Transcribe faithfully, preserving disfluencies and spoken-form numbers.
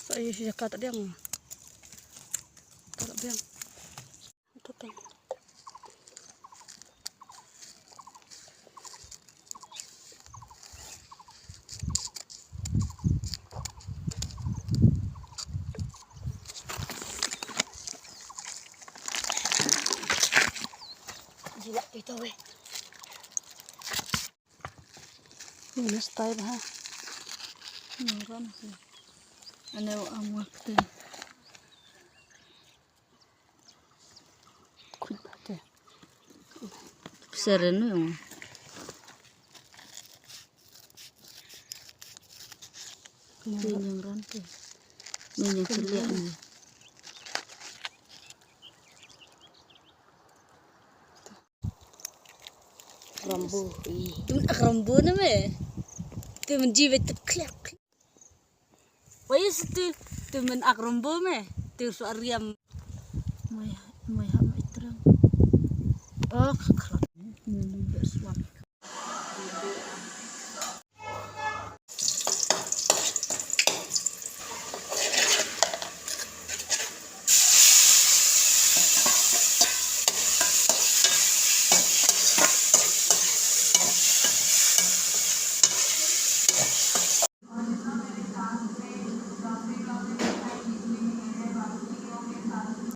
Sa ïa shi jaka ta diang. Ta diang. Jilat kita weh. Ini style ha. Nurun. Ane wa amwak te. Kut bate. Seren yung. Ni yang ran te. Ni yang keliak ni. Rambu. Ih. Tun ak rambu na me. Tun jiwe tep kliak. Wai situ, tu men ak rombo me, tu su ariam. Mai, mai ha mai terang. Oh,